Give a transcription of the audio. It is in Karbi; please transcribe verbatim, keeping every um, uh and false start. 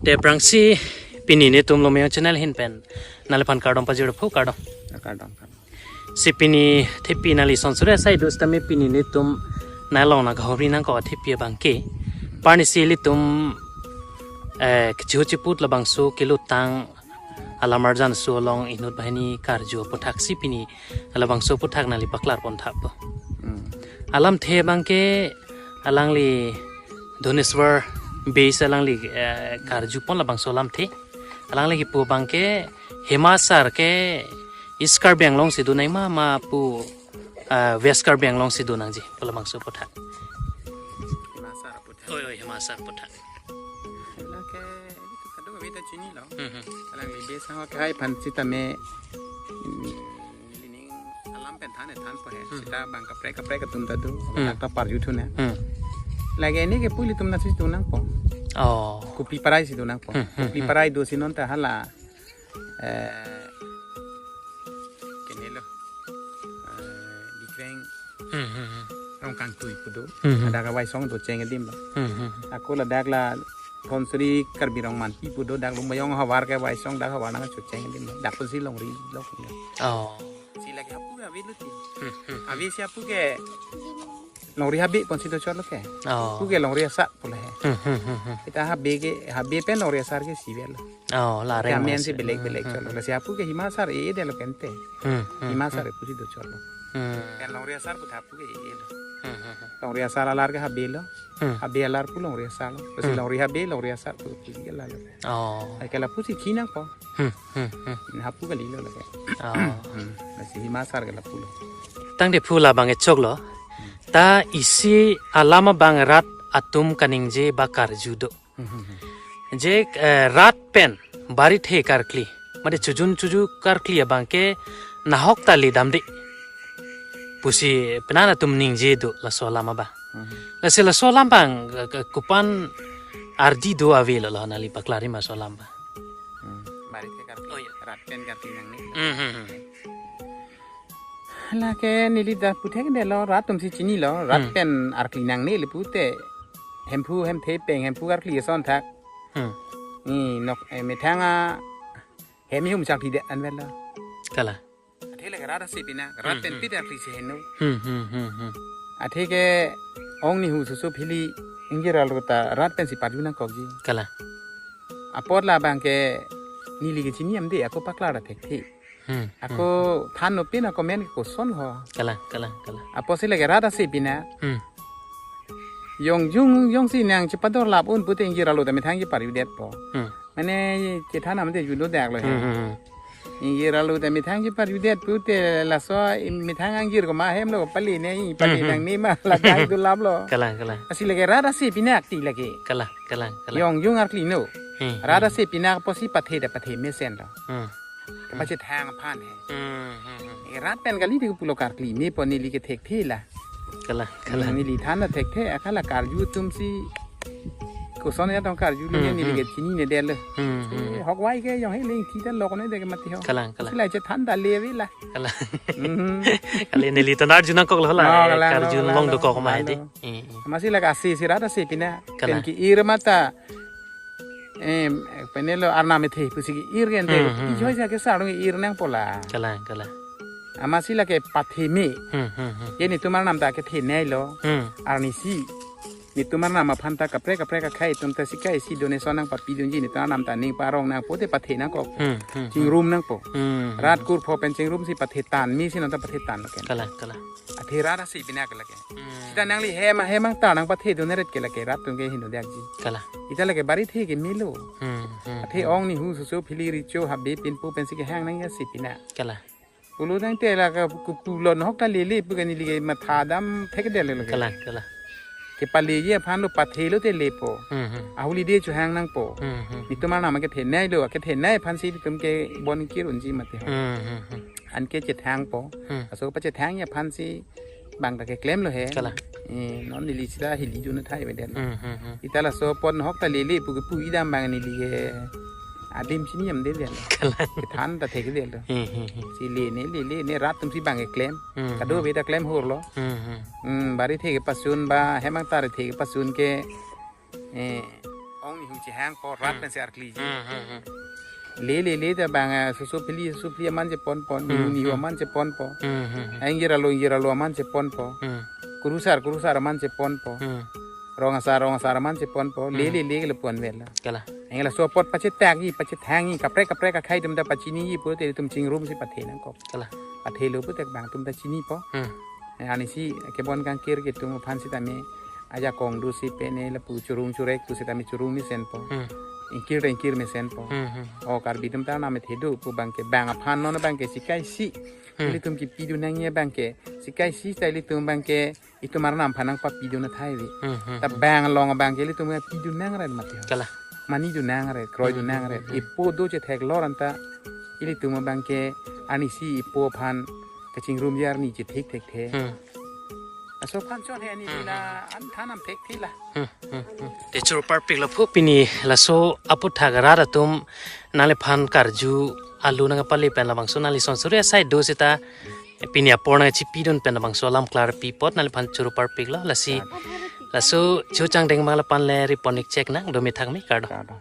Te aphrangsi pini netum Lomeong channel ahin pen nangliphan kardom pajir phu, kardom. Kardom, kardom. Si pini thepi nangli son suri asai do sitame pini netum nang along nang kahori nangkok athepi abangke, parnisi ilitum, eh, kechihu chiput labangso kelutang alam arjan so along inut banghini karju aputhaksi pini labangso aputhak nangli paklar pon thap po. Hmm. Alamthe abangke alangli Dhoneswar Bey si alangli, eh, karju pon labangso alamthe. Alangli kipu abangke Hima Asar ke East Karbi Anglong si do nangji ma, ma pu, eh, West Karbi Anglong si do nangji pu labangso aputhak. Hima Asar aputhak. Oi, oi, Hima Asar aputhak. Lake, itu kadokave ta chinilo. Hmm, hmm. Alangli Bey Sangho kehai aphan sitame, mm, nelining alam pen than, than po he. Hmm. Sita bang kaprek, kaprek atum ta do. Hmm. Dak ta parju thu na. Hmm. Lake neli ke pu ilitum nasi do nangpo. Oh. Kopili Parai si do nangpo. Hmm, hmm, Kopili hmm. Parai do si non ta hala, eh, kenelo, eh, Dikreng Hmm, hmm, hmm. Rongkangtui pu do. Hmm, hmm. Dak Waisong do cheng adim lo. Hmm, hmm. Ako ladak la Dhonsiri Karbi Rongmanpi pu do, dak Lumbajong havar ke Waisong dak havar nang cheng adim lo. Dak pusi longri lo. Oh. Si lake hapu ave lo ti. Hmm, hmm. Ave si hapu ke longri habe pon si do chot lo ke. Oh. Hapu ke longri asar pu lo he. Hmm, hmm, hmm, hmm. Ita habe ke, habe pen longri asar ke si ave lo. Oh, la reng. Kami mas. Ansi belek-belek Hmm, chot lo. Hmm. Lasi hapu ke Hima Asar e-e det lo kente. Hmm, hmm, Hima Asar hmm. Pusi do chot lo. Hmm. Kan longri asar pu ta hapu ke e-e lo. Hmm, hmm, hmm. Longri asar alar ke habe lo. Hmm. Habe alar pu longri asar lo. Lasi Hmm. longri habe, longri asar pu pusi ke la lo. Oh. Ai ke la pusi chinang po. Hmm, hmm, hmm. Hapu kalilo lake. Oh. Hmm. Lasi Hima Asar ke lapu lo. Tangte phu labang e choklo. Hmm. Ta isi alam abang rat atum kaningje ba karju do. Hmm, hmm, hmm. Je, eh, rat pen barithe karkli, mate chojun choju karkli abangke nahok ta ledamde pusi penang atum ningje do laso alam abang. Hmm. Lasi laso alam abang, eh, ke-, kopan ardi do ave lo, lo nangli paklar ma laso alam abang. Hmm. Barithe karkli. Oh, iya. Rat pen karkli nangne. Hmm, hmm, hmm. Lake neli ta puthek det lo, rat atum si chinilo, rat Hmm. pen arkli nangne le pute. Hemphu, hemthe peng, hemphu karkli ason thak. Hmm. Ni nok, eh, methang ahem ihum chakli det anvet lo. Kalang. Athe lake rat asi pina, rat Hmm, pen hmm. pit arkli si heno. Hmm, hmm, hmm, hmm. Athe ke ong nihu susu phili ingjir alo ta rat pensi parju nangkokji. Kalang. Apot labang ke neli ke chini amde, ako paklar ta thekthe. Hmm, ako hmm. Than nopin ako men ke koson ho. Kalang, kalang, kalang. Apotsi lake rat asi pina. Hmm. Yong jung yong si nang chepador lap un pute ingjir alo ta methang cheparju detpo. Hmm. Mane chethan amde judo dak lo he. Hmm, hmm, hmm. Ingjir alo ta methang cheparju det pute laso methang angjir komat ahem lo pali ne, pali Hmm, hmm. nangne ma la dai do lap lo. Kalang, kalang. Lasi lake rat asi pina ti lake. Kalang, kalang, kalang. Yong jung arkli no. Hmm, Rat hmm. Asi pina apotsi pathe ta pathe mesen lo. Hmm. Kepachethang aphan he. Hmm, hmm, hmm. Eh, rat pen kali di pulo karkli mepo neli ke thekthe la. Kalang, kalang. Neli than ta thekthe, akala karju atum si koson ya tong karju Hmm, neli hmm. ke chini ne det lo. Hmm, hmm. Eh, hok wai ke yong he ling thi ta lok ne de ke mati ho. Kalang, kalang. Sila chethan ta le ave la. Kalang. Hmm. Kali neli ta arju nangkok lo la, Oh, eh, kalang, karju kalang, long do kalang, kok ma kalang. Hedi. Hmm, hmm. Amatsi lake asi si rat asi pina. Kalang. Pen ke-ir mata. Em, penelo arnam ethe pusi ke-ir ke ente. Hmm, hmm. Ijoi ja ke sarong ir nangpo la. Kalang, kalang. Amatsi lake pathe me. Hmm, hmm, hmm. Ye netum arnam ta kethenei lo. Hmm. Arnisi. Netum arnam aphan ta kaprek kaprek akhei atum ta sika isi donation nangpapi dunji, netum arnam ta ning parong nangpo te pathe nangkok. Hmm, hmm, hmm. Chingrum nangpo. Hmm, hmm, Rat hmm. Kurpho pen chingrum si pathe tan, mesi nonta pathe tan lo ken. Kalang, kalang. Athe rat asi pina ke lake. Hmm. Sita nangli hem ahem angtar nangpathe dun eret ke lake rat atum ke heno dakji. Kalang. Ita lake barithe ke melo. Hmm, hmm, Athe hmm. Ong nihu susu phili richo habe pinpo pensi kehang nang ya si pina. Kalang. Pulo tangte lake ku-, pulo nahok ta lele pu ke neli ke matha dam thek det lo ke. Kalang, kalang. Kepaleji aphan lo pathe lo te lepo. Hmm, hmm. Ahuli de chohang nangpo. Hmm, hmm. Netum arnam kethenei lo, kethenei aphan si netum ke bon kirunji mati ho. Hmm, hmm, hmm. Anke chethangpo. Hmm. Laso pachethangji aphan si bang ta keklem lo he. Kalang. Eh, non neli sita hili jun thai avedet. Hmm, hmm, hmm. Ita laso pon hok ta lele pu ke pu idam bang neli ke adim chini amde det lo. Kalang. Kethan ta thek det lo. Hmm, hmm, hmm. Si lene, lele ne rat atum si bang keklem. Hmm, Kado hmm. Ave ta klem hur lo. Hmm, hmm. Hmm, barithe kepasun ba hem angtar ethe kepasun ke, eh, Ong ni hung chehangpo, rat Hmm. pensi arkliji. Hmm, hmm, hmm. Le, le, le, ta bang, eh, susu phli, susu phli aman cheponpo, Hmm, niu, niu hmm. aman cheponpo. Hmm, hmm, hmm. Ingjir alo, ingjir alo aman cheponpo. Hmm. Kurusar, kurusar aman cheponpo. Hmm. Rong asar, rong asar aman cheponpo. Le, Hmm. le, le, le ponvela. Kalang. Anke laso apot pachethakji, pachethangji, kaprek, kaprek akhei atum ta pachiniji pulote ilitum chingrumsi pathe nangkok. Kalang. Pathelo pulote bang atum ta chinipo. Hmm. Eh, arnisi kebon kangkir ke atum aphan sitame ajakong dosi pene lapu churung churek tu sitame churung mesenpo. Hmm. Ingkir ta ingkir mesenpo. Hmm, hmm. O Karbi atum ta name thedu pu abangke bang aphan non abangke sikaisi. Hmm. Ilitum kipidun nangji abangke sikaisi ta ilitum abangke itum arnam aphan nangpapidun athai ave. Hmm, hmm, Ta hmm. bang along abangke ilitum pidun nangret mati. Kalang. Manidun nangret, kroidun Hmm, nangret. hmm, hmm. Ipo do chetheklor anta ilitum abangke arnisi ipo aphan kachingrumji arni chethek thekthe. Hmm. Laso aphan chot he ani Hmm, la hmm. an thanam thekthela. Hmm, hmm, hmm. Te choro parpiklo phu pini laso aputhak rat atum nangliphan karju alu nangpale pen labangso nangli son suri asai do seta pini apor nangchipidun pen labangso alam klarpi apot nangliphan choro parpiklo lasi laso chochang deng ma lapan le riponik chek nang do methang me kardom. Kardom.